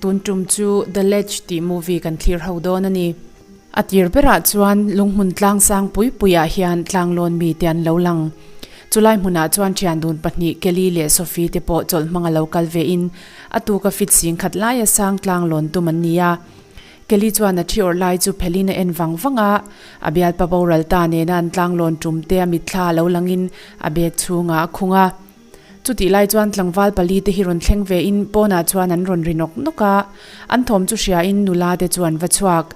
Tun tum chu The Ledge tih movie kan thlir ho dawn a ni. A tir berah chuan lunghmun tlang sang pui puiah hian tlanglawn mi te an lo lang. Chulai hmunah chuan thian dun pahnih Kelly leh Sophie te pawh chawlh hmang a lo kal ve in a tuka fit sing khat laia sang tlanglawn tum an ni a. Kelly chuan a thi awrh lai chu phelin a en vang vang a, a bialpa boral ta nena an tlanglawn tum te a mitthla a lo langin a bag chhungah a khung a. Chutih lai chuan tlangval pali te hi rawn thleng ve in pawnah chuan an rawn ri nawk nawk a, an thawm chu hria in nula te chu an va chhuak.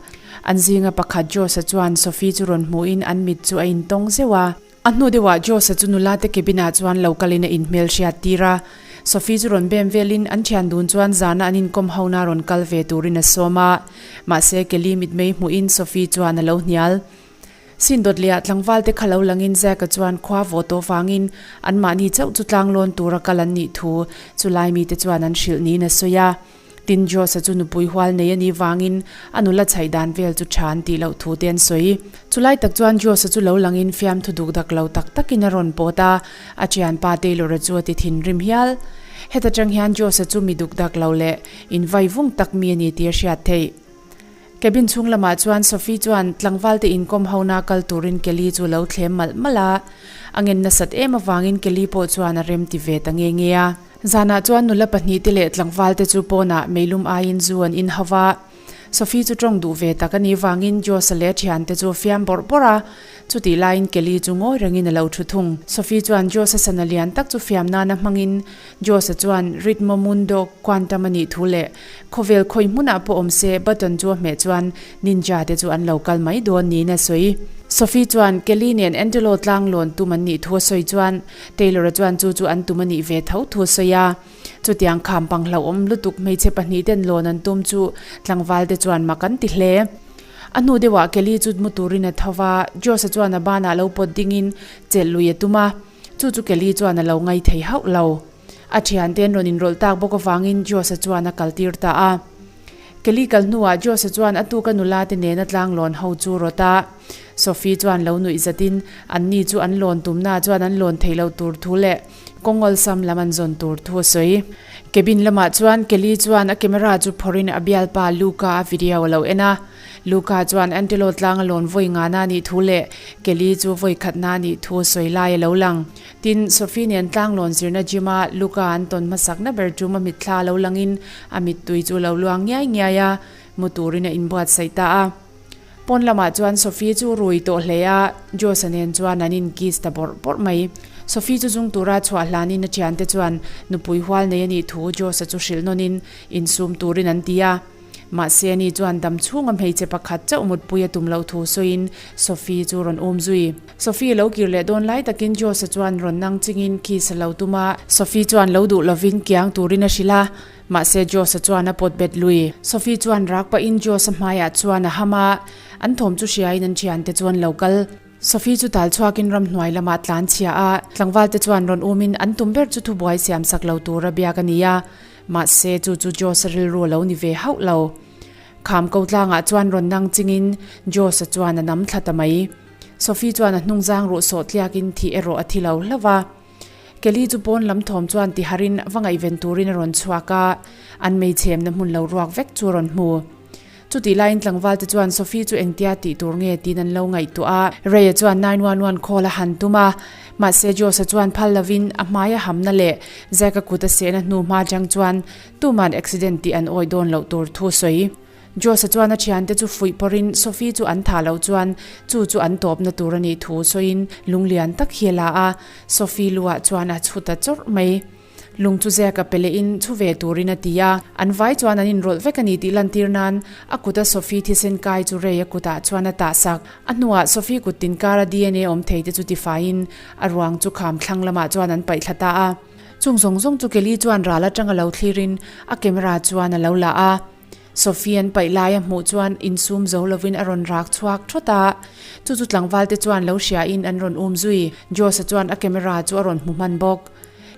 An zinga pakhat Josh-a chuan Sophie chu rawn hmuh in an mit chu a intawng zeuh a. A hnu deuhah Josh-a chu nula te cabin ah chuan lo kalin a inhmel hriat tir a. Sophie chu rawn bem velin an thian dun chuan zana an inkawm hona rawn kal ve turin a sawm a. Mahse Kelly mitmei hmuhin Sophie chuan a lo hnial. Sin dawt lehah tlangval te kha lo langin Zack-a chuan khua vawh tawh vangin anmahni chauh chu tlanglawn tura kal an nih thu chu lai mite chuan an hrilh niin a sawi a. Tin, Josh-a chu nupui hual nei a nih vangin a nula chhaih dan vel chu tha an tih loh thu te an sawi. Chu lai tak chuan Josh-a chu lo langin fiamthu duk dak lo tak takin a rawn pawt a, a thianpa Taylor-a chu a ti thinrim hial. Heta tang hian Josh-a chu mi duk dak lo leh invai vung tak mi a ni tih a hriat theih. Cabin chhung lamah chuan Sophie chuan tlangval te inkawm hona kal turin Kelly chu lo thlem malh malh a. A ngen nasat em avangin Kelly pawh chuan a rem ti ve ta nge nge a. Zanah chuan nula pahnih te leh tlangval te chu pawnah meilum aiin zu an in ho va. Sophie chu tawng duh ve tak a nih vangin Josh-a leh a thiante chu a fiam bawrh bawrh a. Chutih laiin Kelly chu ngawi rengin a lo thu thung. Sophie chuan Josh-a sana lian tak chu fiam nana hmangin Josh-a chuan Ritmo Mundo Quantum a nih thu leh khawvel khawi hmunah pawh awm se button chu a hmeh chuan ninja te chu an lo kal mai dawn niin a sawi. Sophie chuan Kelly nen Angelo tlang lawn tum an nih thu a sawi chuan Taylor-a chuan chu chu an tum a nih ve tho thu a sawi a. Chutiang kham pang hlauhawm lutuk hmeichhe pahnih ten lawn an tum chu tlangval te chuan mak an ti hle. A hnu deuhah Kelly chu mu turin a tho va, Josh-a chuan a banah lo pawt dingin chelh lui a tum a. Chu chu Kelly chuan a lo ngai thei hauh lo. A thiante an rawn inrawlh tak bawk avangin Josh-a chuan a kaltir ta a. Kelly kal hnuah Josh-a chuan a tuka nula te nena tlang lawn ho chu rawt a. Sophie chuan lo nuih zatin anni chu an lawn tumna chuan an lawn theih loh tur thu leh kawng awlsam lam an zawn tur thu a sawi. Cabin lamah chuan Kelly chuan a camera chu phawrhin a bialpa Luca a video a lo en a. Luca chuan Antelo tlang a lawn vawi ngana a nih thu leh Kelly chu vawi khatna a nih thu a sawi lai a lo lang. Tin, Sophie nen tlanglawn zirna gym a Luca an tawn hmasakna ber tum a mitthla a lo langin a mittui chu a lo luang ngiai ngiai a, mu turin a inbuatsaih ta a. Pawn lamah chuan Sophie chu rui tawh hle a, Josh-a nen chuan an in kiss ta bawrh bawrh mai. Sophie chu zung tura chhuah hlanin a thiante chuan nupui hual nei a nih thu Josh-a chu hrilh nawnin insum turin an ti a. Mahse ani chuan dam chhunga hmeichhe pakhat chauh mutpui a tum loh thu sawiin Sophie chu rawn um zui. Sophie lo kir leh dawn lai takin Josh-a chuan rawn nang chingin kiss a lo tum a. Sophie chuan lo duh lovin kiang turin a hrilh a. Mahse Josh-a chuan a pawt bet lui. Sophie chuan rak pahin Josh-a hmaiah chuan a ham a, an thawm chu hriain an thiante chuan lo kal. Sophie chu tal chhuakin ramhnuai lamah tlan chhia a, tlangval te chuan rawn umin an tum ber chu thubuai siam sak lo tura biak a ni a. Mahse chu chu Josh-a rilru a lo ni ve hauh lo. Kham ko tlangah chuan rawn nang chingin Josh-a chuan a nam thla ta mai. Sophie chuan a hnungzang ruh sawh tliakin thih erawh a thi lo hlauh a. Kelly chu pawn lam thawm chuan ti harin va ngaihven turin a rawn chhuak a, an meichhemna hmun lo ruak vek chu a rawn hmu. Chutih laiin tlangval te chuan Sophie chu engtia tih tur nge tiin an lo ngaihtuah a. Ray-a chuan 911 call a han tum a, mahse Josh-a chuan phal lovin a hmai a hamna leh Zack-a kut a sehna hnu hma atang chuan tuman accident tih an awih dawn loh tur thu sawi. Josh-a chuan a thiante chu fuih pawrin Sophie chu an thah loh chuan chu chu an tawpna tur a nih thu sawiin lunglian tak hi a la a, Sophie luah chuan a chhu ta chawrh mai. Lung chu zek a pe lehin chhu ve turin a ti a, an vai chuan an inrawlh vek a ni tih lantir nan a kuta Sophie thisen kai chu Ray a kutah chuan a tah sak. A hnuah Sophie kut tin kara dna awm thei te chu tifaiin a ruang chu kham thlang lamah chuan an paih thla ta a. Chung zawng zawng chu Kelly chuan ral atanga lo thlirin a camera chuan a lo la a. Sophie an paih lai a hmuh chuan insum zo lovin a rawn rak chhuak thawt a, chu chu tlangval te chuan lo hriain an rawn um zui. Josh-a chuan a camera chu a rawn hmu hman bawk.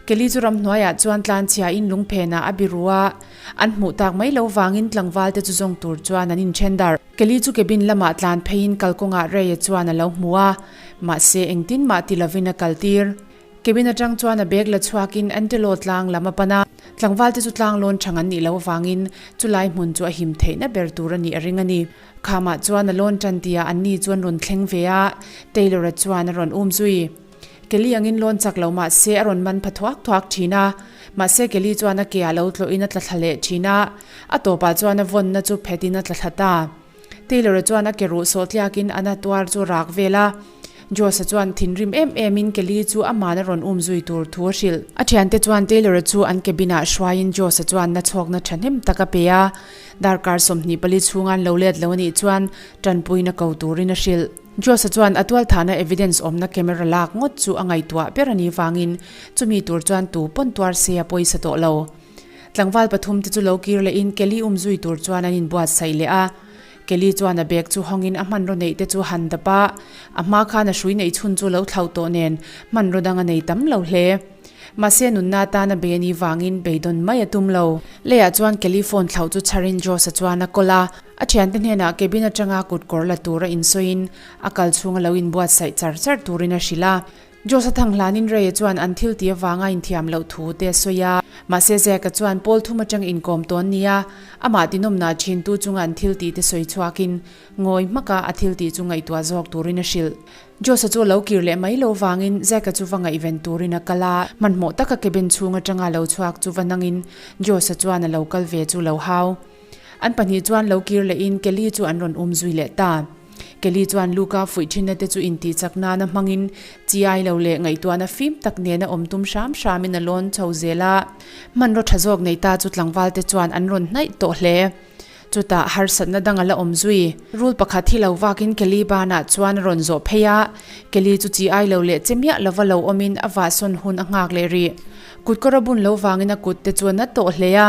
Kelly chu ramhnuaiah chuan tlanchhiain lungphenah a biru a, an hmuh tak mai lo vangin tlangval te chu zawng tur chuan an inthen darh. Kelly chu cabin lamah tlan pheiin kalkawngah Ray-a chuan a lo hmu a, mahse engtin mah ti lovin a kaltir. Cabin atang chuan a bag la chhuakin Antelo tlang lam a pan a, tlangval te chu tlang lawn thang an nih loh avangin chulai hmun chu a him theihna ber tur a nih a ring a ni. Khamah chuan a lawn tan tihah anni chu an rawn thleng ve a, Taylor-a chuan a rawn um zui. Kelly angin lawn chak lo mah se a rawn man pha thuak thuak thin a, mahse Kelly chuan a ke ah lo tlawhin a tla thla leh thin a, a tawpah chuan a vawnna chu phetin a tla thla ta. Taylor-a chuan a ke ruh sawh tliakin a na tuar chu rak vel a, Josh-a chuan thinrim em emin Kelly chu aman a rawn um zui tur thu a hrilh. A thiante chuan Taylor-a chu an cabin-ah hruaiin Josh-a chuan na chhawkna thahnem tak a pe a, darkar 24 chhunga an lo let lo anih chuan tanpuina ko turin a hrilh. Josh-a chuan a tualthahna evidence awmna camera lak ngawt chu a ngaihtuah ber a nih vangin chumi tur chuan tu pawn tuar se a pawisa tawh lo. Tlangval pathum te chu lo kir lehin Kelly um zui tur chuan an inbuatsaih leh a. Kelly chuan a bag chu hawngin a hmanraw neih te chu han dap a, a hma khan a hrui neih chhun chu lo thlauh tawh nen hmanraw dang a nei tam lo hle. Mahse nunna atan a bei a nih vangin beidawn mai a tum lo. Leiah chuan Kelly phone thlauh chu chharin Josh-a chuan a kawl a. A thiante hnenah cabin atanga kut kawr la tura insawiin a kal chhunga lo inbuatsaih char char turin a hrilh a. Josh-a thang hlanin Ray-a chuan an thil tih avanga inthiam loh thu te a sawi a. Mahse Zack-a chuan pawl thum atang inkawm tawn nia amah tinawmna thintu chunga an thil tih te sawi chhuakin ngawi hmaka a thil tih chu ngaihtuah zawk turin a hrilh. Josh-a chu a lo kir leh mai lo vangin Zack-a chu va ngaihven turin a kal a, hmanhmawh taka cabin chhung atanga lo chhuak chu va nangin Josh-a chuan a lo kal ve chu lo hau. An pahnih chuan lo kir lehin Kelly chu an rawn um zui leh ta. Kelly chuan Luca fuih thinna te chu intih chak nana hmangin chi ai lo leh ngaihtuahna fim tak nena awm tum hram hramin a lawn chho zel a. Hmanraw tha zawk nei ta chu tlangval te chuan an rawn hnaih tawh hle. Chutah harsatna dang a la awm zui. Rul pakhat hi lo vakin Kelly banah chuan a rawn zawh phei a. Kelly chu chi ai lo leh che miah lova lo awmin a vahsawn hun a nghak leh rih. Kutkawr a bun lo vangin a kut te chu a na tawh hle a.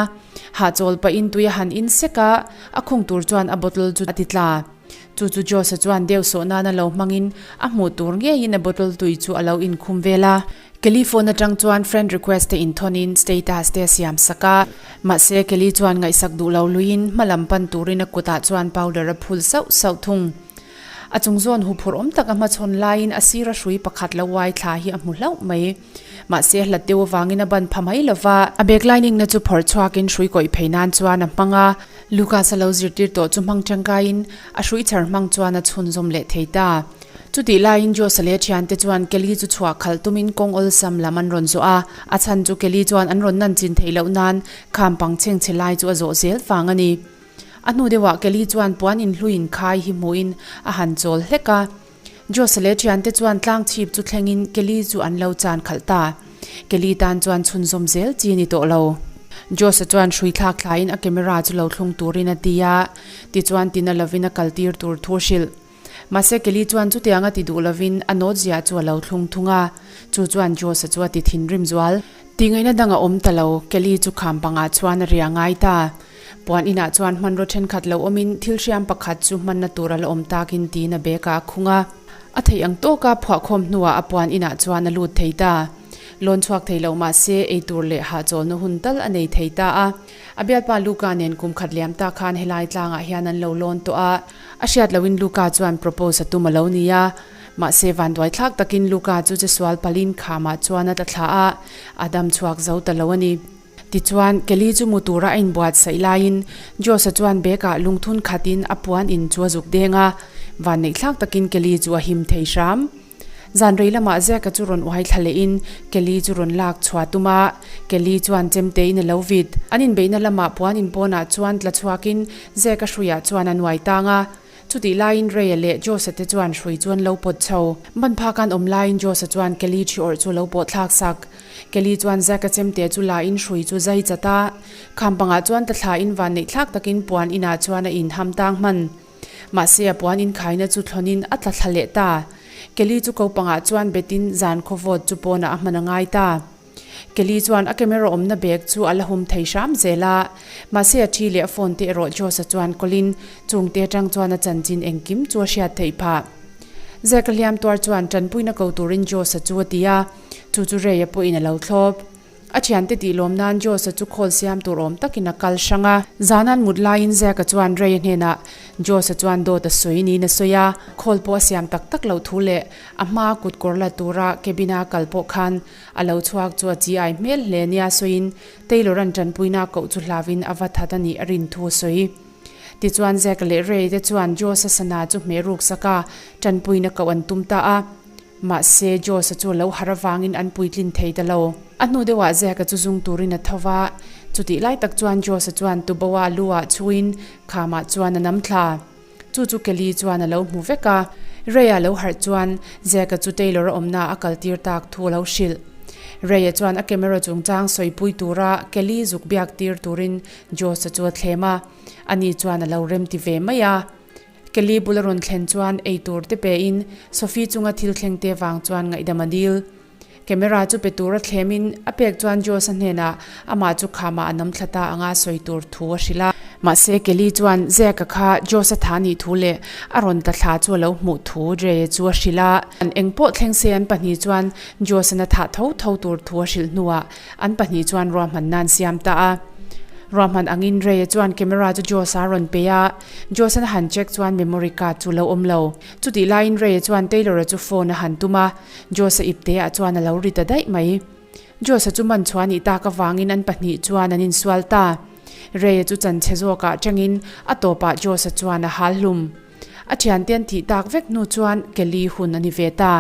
Hahchawl pahin tui a han in sek a, a khung tur chuan a bottle chu a ti tla. Chu chu Josh-a chuan deu sawh nana lo hmangin a hmuh tur ngeiin a bottle tui chu a lo inkhum vel a. Kelly phone atang chuan friend request te inthawnin status te a siam sak a. Mahse Kelly chuan ngaihsak duh lo luiin hma lam pan turin a kutah chuan powder a phul sauh sauh thung. A chung zawn huphurh awm tak a hmachhawn laiin a sira hrui pakhat lo uai thla hi a hmu hlauh mai. Mahse, hlat deuh avangin a ban pha mai lo va, a bag lining na chu phawrh chhuakin hrui kawih phei nan chuan a hmang a. Lucas a lo zirtir tawh chu hmang tangkaiin a hrui chhar hmang chuan a chhunzawm leh thei ta. Chutih laiin Josh-a leh a thiante chuan Kelly chu chhuah khalh tumin kawng awlsam lam an rawn zawh a. A chhan chu Kelly chuan an rawn nan chin theih loh nan kham pang chhengchhe lai chu a zawh zel vang a ni. A hnu deuhah Kelly chuan puan inhlui inkhai hi hmuhin a han chawl hlek a. Jose leh thiante chuan tlang chhip chu thlengin Kelly chu an lo chan khalh ta. Kelly tan chuan chhunzawm zel chi ni tawh lo. Jose chuan hrui thlak thlaiin a camera chu lo thlung turin a ti a, tichuan tina lovin a kaltir tur thu a hrilh. Mahse Kelly chuan chutianga ti duh lovin a note ziah chu a lo thlung thung a, chu chuan Jose chu a ti thinrim zual. Tihngaihna dang a awm ta lo, Kelly chu kham pangah chuan a ria ngai ta. Puan inah chuan hmanraw thenkhat lo awmin thil hriam pakhat chu hmanna tur a la awm takin tiin a bag ah a khung a. A theih ang tawka phuahkhawm hnuah a puan inah chuan a lut thei ta. Lawn chhuak thei lo mah se ei tur leh hahchawlna hun tal a nei thei ta a. A bialpa Luca nen kum khat liam ta khan helai tlangah hian an lo lawn tawh a. A hriat lohin Luca chuan propose a tum a lo ni a. Mahse vanduai thlak takin Luca chu che sual palin khamah chuan a tla thla a, a dam chhuak zo ta lo a ni. Tichuan, Kelly chu mu tura a inbuatsaih laiin Josh-a chuan bag-ah lungthun khatin a puan in chu a zuk deng a, vanneihthlak takin Kelly chu a him thei hram. Zan rei lamah Zack-a chu rawn uai thla lehin Kelly chu rawn lak chhuah tum a, Kelly chuan chemtein a lo vit. An inbeihna lamah puan in pawnah chuan tla chhuakin Zack-a hruiah chuan a nuai tang a. Chutih laiin Ray-a leh Josh-a te chuan hrui chu an lo pawt chho. Ban phak an awm laiin Josh-a chuan Kelly thi awrh chu a lo pawh thlak sak. Kelly chuan Zack-a chemte chu la in hrui chu zai chat a. Kham pangah chuan ta thla in van neih thlak takin puan inah chuan a in ham tang hman. Mahse a puan inkhaina chu thlawnin a tla thla leh ta. Kelly chu ko pangah chuan betin zan khaw vawt chu pawnah a hman a ngai ta. Kelly chuan a camera awmna bag chu a la hum thei hram zel a, mahse a thi leh a phone te erawh Josh-a chuan kawlin chungte atang chuan a chanchin engkim chu a hriat theih phah. Zack-a hliam tuar chuan tanpuina ko turin Josh-a chu a ti a, chu chu Ray-a pawhin a lo thlawp. A thiante tih lawm nan Josh-a chu khawl siam tur awm takin a kal hrang a. Zanan mut laiin Zack-a chuan Ray-a hnenah Josh-a chuan dawt a sawi niin a sawi a, khawl pawh a siam tak tak loh thu leh a hmaa kut kawr la tura cabin-a kal pawh khan a lo chhuak chu a chi ai hmel hle nia sawiin Taylor-a'n tanpuina a koh chu hlauin a va that a nih a rin thu a sawi. Tichuan Zack leh Ray te chuan Josh-a sana chu hmeh ruk sak a, tanpuina koh an tum ta a. Mahse Josh-a chu lo har avangin an puitlin thei ta lo. A hnu deuhah Zack-a chu zung turin a tho va, chutih lai tak chuan Josh-a chuan tuboa lu-ah chhuin khamah chuan a nam thla. Chu chu Kelly chuan a lo hmu vek a, Ray-a lo harh chuan Zack-a chu Taylor-a awmna a kaltir tak thu a lo hrilh. Ray-a chuan a camera chungchang sawipui tura Kelly zuk biak tir turin Josh-a chu a thlem a, ani chuan a lo remti ve mai a. Kelly bula rawn thlen chuan ei tur te pein Sophie chunga thil thleng te vang chuan ngaihdam a dil. Camera chu pe tura thlemin a pek chuan Josh-a hnenah amah chu khamah a nam thla ta anga sawi tur thu a hrilh a. Mahse Kelly chuan Zack-a kha Josh-a tha nih thu leh a rawn ta thla chu a lo hmuh thu Dre-a chu a hrilh a. Eng pawh thleng se an pahnih chuan Josh-an a thah tho tho tur thu a hrilh hnuah an pahnih chuan ruahman nan siam ta a. Ruahman angin Ray-a chuan camera chu Josh-a rawn pe a, Josh-an a han check chuan memory card chu lo awm lo. Chutih laiin Ray-a chuan Taylor-a chu phone a han tum a, Josh-a ipte-ah chuan a lo ri ta daih mai. Josh-a chu man chhuah nih tak avangin an pahnih chuan an insual ta. Ray-a chu chanchhe zawkah tangin a tawpah Josh-a chuan a hal hlum. A thiante an thih tak vek hnu chuan Kelly hun a ni ve ta.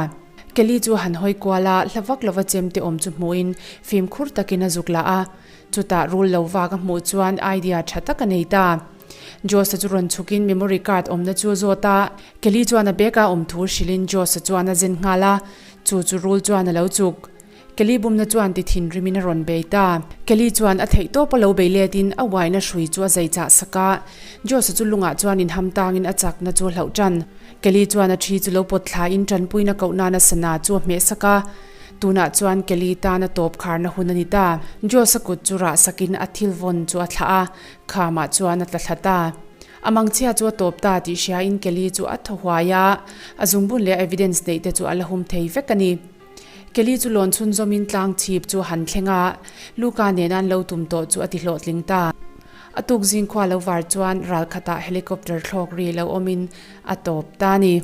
Kelly chu a han hawi kual a, hla vak lova chemte awm chu hmuhin fimkhur takin a zuk lah a. Chutah rul lo vak a hmuh chuan idea tha tak a nei ta. Josh-a chu rawn chhukin memory card awmna chu a zawt a, Kelly chuan a bag-a awm thu hrilhin Josh-a chuan a zen nghal a, chu chu rul chuan a lo chuk. Kelly bumna chuan ti thinrimin a rawn bei ta. Kelly chuan a theih tawp a lo bei letin a uaina hrui chu a zai chah sak a. Josh-a chu lungah chuan inham tangin a chakna chu a hlauh tan. Kelly chuan a thi chu lo pawt thlain tanpuina koh nana sana chu a hmeh sak a. Tunah chuan Kelly tan a tawp kharna hun a ni ta. Josh-a kut chu rah sakin a thil vawn chu a thlah a, khamah chuan a tla thla ta. A mangchhia chu a tawp ta tih hriain Kelly chu a thaw huai a, a zungbun leh a evidence neih te chu a la hum thei vek a ni. Kelly chu lawn chhunzawmin tlang chhip chu a han thleng a, Luca nena an lo tum tawh chu a ti hlawhtling ta. A tuk zing khua lo var chuan ral khatah helicopter thlawk ri lo awmin a tawp ta a ni.